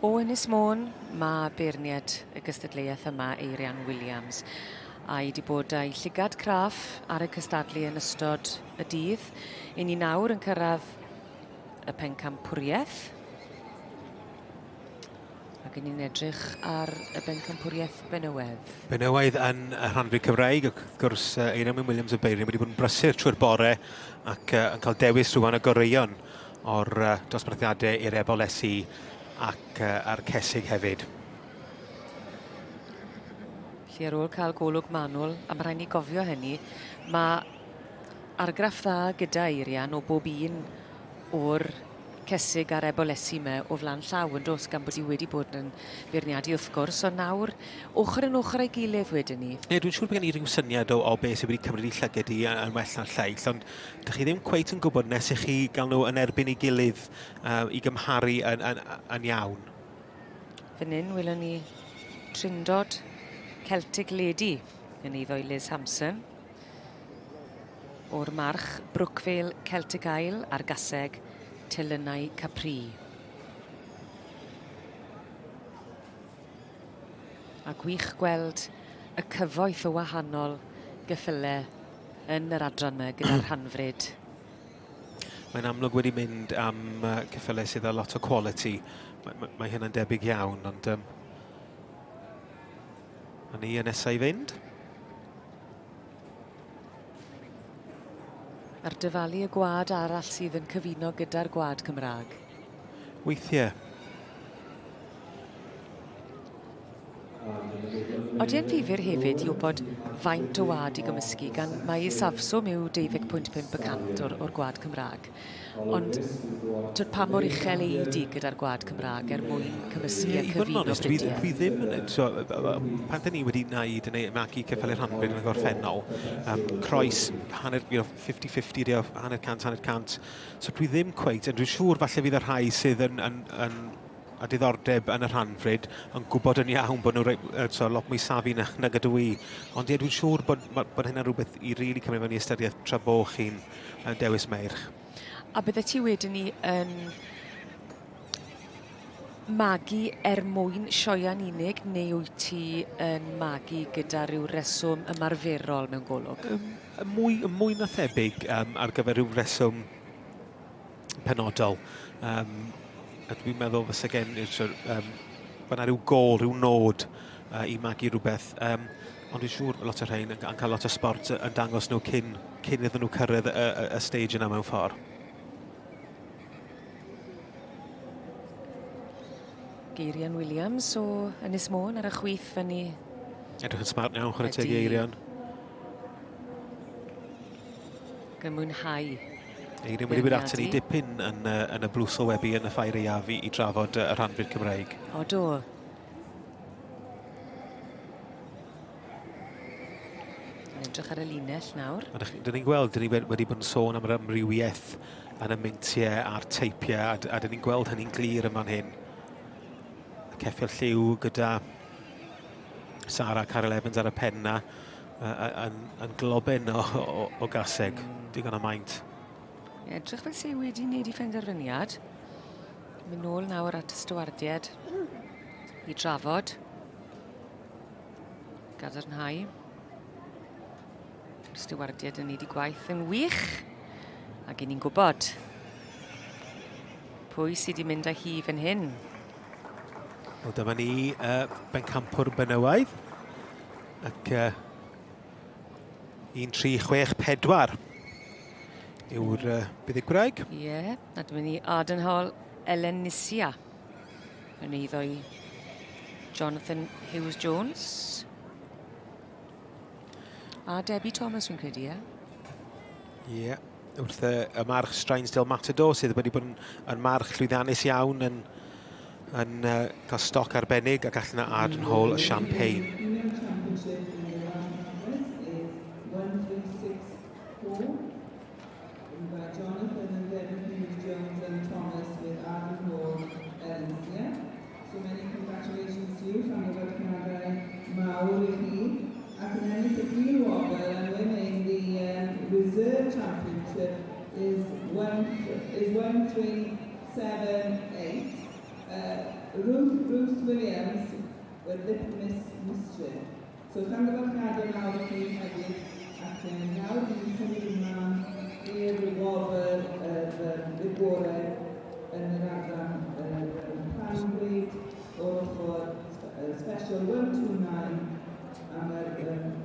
O Ynys Môn, mae beirniad y gystadleuaeth yma, Eirian Williams, a'i 'di bod â'i llygad craff ar y cystadlu yn ystod y dydd. I ni nawr yn cyrraedd y pencampwriaeth. Ac i ni'n edrych ar y bencampwriaeth benywedd. Benywaidd yn y rhanfyd Cymraeg, ac wrth gwrs Eirian Wyn Williams y beirniad wedi bod yn brysur trwy'r bore ac yn cael dewis rhywun y goreuon o'r dosbarthiadau i'r ebolesi ac a'r cesig hefyd. Felly ar ôl cael golwg manwl, a mae rhaid ni gofio hynny, mae argraff dda gyda Eirian o bob un o'r cesig a'r ebolesi 'ma o flan llaw yn does, gan bod hi wedi bod yn feirniadu wrth gwrs, ond nawr ochr yn ochr â'i gilydd wedyn ni. Ie, dwi'n siŵr bod gen i ryw syniad o, o beth sydd wedi cymryd i llyged i yn well na'r lleill, ond dych chi ddim cweit yn gwybod nes i chi gael nhw yn erbyn ei gilydd i gymharu yn, yn, yn iawn. Fan hyn, welwn ni Trindod Celtic Lady yn eiddo i Liz Hampson o'r march Brookvale Celtic Isle a'r gaseg Telynau Capri. A gwych gweld y cyfoeth o wahanol geffyle yn yr adran yma gyda'r rhanfryd. Mae'n amlwg wedi mynd am ceffylau sydd â lot o quality. Mae, mae, mae hynna'n debyg iawn, ond um, a ni yn nesau i fynd. A'r dyfalu y gwad arall sydd yn cyfuno gyda'r gwad Cymraeg. Weithiau. Odi e'n ddifyr hefyd i wybod faint o wad i gymysgu gan mai isafswm yw 20.5 y cant o'r, or gwad Cymraeg. Ond twyd, pa mor uchel ei di gyda'r gwad Cymraeg er mwyn cymysgu a cyfuno bridiau? Dwi, dwi ddim yn... So, pan dyn ni wedi wneud yn ei magu ceffylau rhanbarth yn y gorffennol, um, croes hanner, you know, 50-50, hanner cant, hanner cant. So dwi ddim cweit, ond dwi'n siŵr falle fydd y rhai sydd yn, yn, yn a diddordeb yn y rhanfryd yn gwybod yn iawn bod nhw'n rhoi, so, lot mwy safi na, nag ydw i. Ond ie, dwi'n siŵr bod, bod hynna'n rhywbeth i rili really cymryd mewn i ystyriaeth tra bo chi'n dewis meirch. A bydde ti wedyn ni yn magu er mwyn sioeau'n unig, neu wyt ti yn magu gyda rhyw reswm ymarferol mewn golwg? Um, mwy, mwy na thebyg um, ar gyfer rhyw reswm penodol. Um, a dwi'n meddwl fysa gen i'r so, um, bod yna rhyw gol, rhyw nod uh, i magu rhywbeth. Um, ond dwi'n siŵr lot o'r rhain yn, yn cael lot o sport yn dangos nhw cyn, cyn iddyn nhw cyrraedd y, y, y stage yna mewn ffordd. Geirian Williams o Ynys Môn ar y chwith fyny. Edrych yn smart iawn, chwarae teg i Eirian. Gan mwynhau. Eirian wedi bod ato ni dipyn yn, yn y blws o webu yn y ffair eiaf i, i drafod y rhanfyd Cymreig. O do. Yn edrych ar y linell nawr. Dyn ni'n gweld, dyn ni wedi bod yn sôn am yr amrywiaeth yn y meintiau a'r teipiau, a, a dyn ni'n gweld hynny'n glir yn fan hyn. Y ceffyl lliw gyda Sara Carol Evans ar y pen na, yn, yn globen o, o, o gaseg, digon o maint. Edrych fel sydd wedi wneud i phenderfyniad. Mynd nôl nawr at y stiwardied i drafod. Gadarnhau. Mae'r stiwardied yn neud i gwaith yn wych. Ac i ni'n gwybod pwy sydd wedi mynd â hi fan hyn. Wel, dyma ni uh, bencampwr benywaidd. Ac uh, 1, 3, 6, 4 yw'r uh, buddugwraig. Ie, yeah, a dyma ni Ardenhall Ellen Nisia yn eiddo i Jonathan Hughes Jones. A Debbie Thomas, fi'n credu, ie? Ie, yeah. wrth y, y march Strinesdale Matador sydd wedi bod yn, yn march llwyddiannus iawn yn, yn uh, cael stoc arbennig ac allan o Arden Hall Champagne. So many congratulations to you, llongyfarchiadau mawr i chi. Ac yn ennill y brif wobr and winning the um, Reserve Championship is 1, is 1378. Uh, Ruth Williams with Little Miss Mischief. So llongyfarchiadau mawr i chi hefyd, ac nawr ni'n symud ymlaen i'r wobr yr i'r gorau yn yr adran yr rhanbryd o'r ochr Special 129 am yr